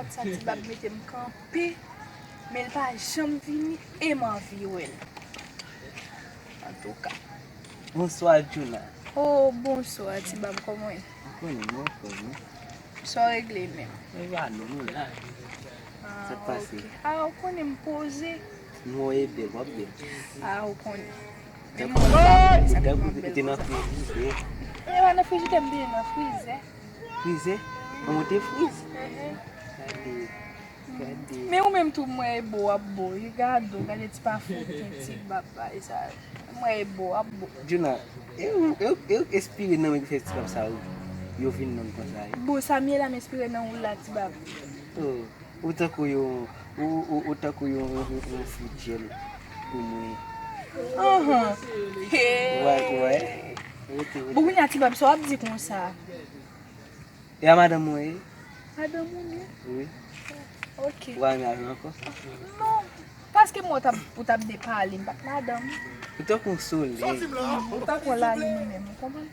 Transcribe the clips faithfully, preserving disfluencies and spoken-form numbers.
Sa Tibab mete m kanpe, men l pa janm vini e m anvi wè l. Antouka. Bonswa, Djouna. Oh, bonswa, Tibab, kòman w ye? Ou konnen, mwen anfòm, wi. Sa w regle menm? Mwen pa non, mwen la. Ah, sa k pase? Ok. Ah, ou konnen m poze. Non, e bèl, w ap bèl. Ah, ou konnen. Tankou, tankou ou te nan frizidè. E pa nan frijidè m te ye, nan frizè. Frizè? An, ou te friz? Mhm. Gade, gade. Men ou menm tou, m wè e bo w ap bo. Gade w, gade ti pa fout, ti baba, e sa. M wè e bo w ap bo. Djouna, e ou, e ou, e ou enspire nan mwen ki fè ti bab sa yo, yo vin nan m konsa, wi. Bon, sa m ye la, m enspire nan ou la, ti bab. Oh. Ou tankou yon, ou, ou, ou tankou yon, yon, yon, yon fi djèl pou mwen. Anhan. Ou wè, ou wè? Rete, rete. Bon, kounye a, ti bab, sa w ap di konsa? E a madanm mwen ye? Madanm ou ye? Wi. Ok. Ou pa renmen avè m ankò? Non. Paske mwen, ou t ap, ou t ap depale, m pa t madanm. Ou tankou yon solèy. Ou tankou yon lalin ou menm, ou konprann?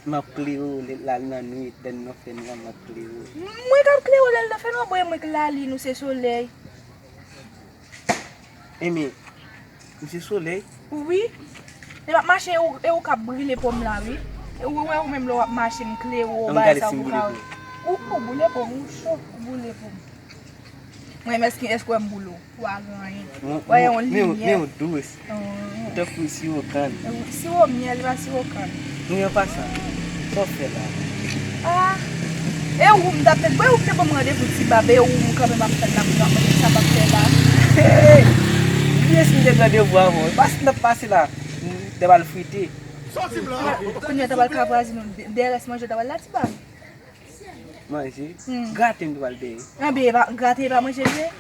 M ap klere w lè l al nan nwit, lè l nan fènwa, m ap klere w. Mwen k ap klere w lè l nan fènwa, bon, e mwen k lalin ou se solèy. Enben, m se solèy? Wi. E m ap mache, e ou, e ou k ap brile po m la, wi. E ou wè ou menm lè w ap mache, m klere w, bagay sa pou ka. Ou, ou boule po m, ou cho, ou boule po m. Mwen, èske, èske w wè m boule w? Ou pa gen anyen. Ou pa gen yon limyè. Men w dous. Ou tankou siwo kann. Siwo myèl, pa siwo kann. Men an pasan, sa w fè la? Ah, e ou m t ap tann, e ou m te ban m randevou ti bab, e ou m kanpe m ap tann la pou nou ap mande sa m ap fè la. Hey! Kiyès m te randevou avè w? Pase n ap pase la, m te pral frite. Kounye a ta pral ka vwazin nou, dèyè rès manje ta pral la ti bab. Manje? Hmm. Graten m te pral dèyè. Anben, e pa, graten e pa manje l ye?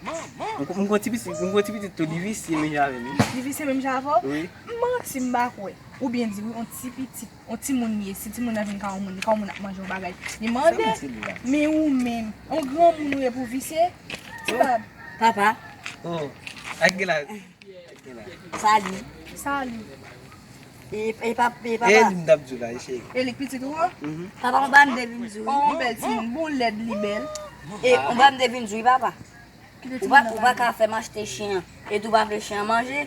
M kon, m kon ti pitit, m kon ti pitit tou, li visye menm jan avè m, wi. Li visye menm jan avè w? Wi. M manti, m pa kwè. Oubyen di, wi, on ti pitit, on timoun li ye. Si timoun nan vin ka on moun, li ka on moun ap manje yon bagay. Li mande, men ou menm, on granmoun ou ye pou visye? Ti bab. Papa. Oh, ak gen la. Sali. Sali. E, e pa, e papa. E li m t ap di w la, e cheri. E li k pitit ou an? Mhm. Papa, on ba m de vin di w. On bèl timoun, bon lèd li bèl. E on ba m de vin di w, papa. Ou pa, ou pa ka fè m achte chen an. E tou pa vle chen an manje.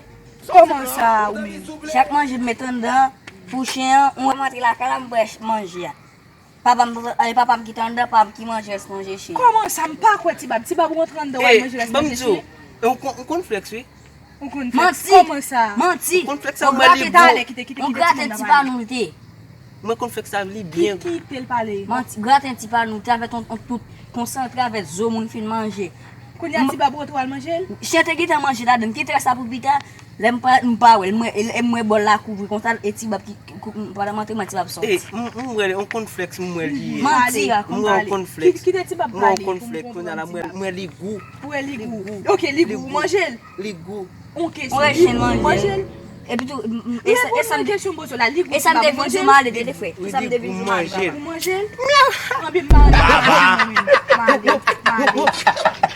Kòman sa, ou menm? Chak manje m met anndan pou chen an, ou wè m antre lakay la, m pran manje a. Papa m, e papa m ki t anndan, pa m ki manje rès manje chen. Kòman sa, m pa kwè ti bab. Ti bab ou antre anndan, w al manje rès manje chen. Ou konn, ou konn flèks, wi. Ou konn flèks. Kòman sa? Manti. Ou konn flèks sa, ou mwen li bon. Kite, kite, kite ti moun nan pale. Mwen konn flèks sa, li byen. Kite l pale. Manti. Graten ti pa nou, travèt on, on tout, konsantre avèk zo moun fin manje. Kounye a ti bab ou antre w al manje l? Chen te gentan manje ladann, kite rès la pou pita. Lè m pa, m pa wè l, m wè, e, e m wè bòl la kouvri konsa, e ti bab ki, ki, ki, pandan m antre, m wè ti bab sòti. E, m, m wè l, on konn flèks, m wè li ye. Manti. M wè on konn flèks. Ki, kite ti bab pale pou m konprann ti bab. M wè on konn flèks, kounye a la, m wè, m wè li gou. Ou wè li gou. Ok, li gou, ou manje l? Li gou. On kesyon, li gou, ou manje l? Epi tou, m, m, e sa, e sa m, e sa m te vin di w m ale tete frè. E sa m te vin di w m ale papa. Ou manje l? Anben m pa ale, m pa ale, m pa ale, m pa ale.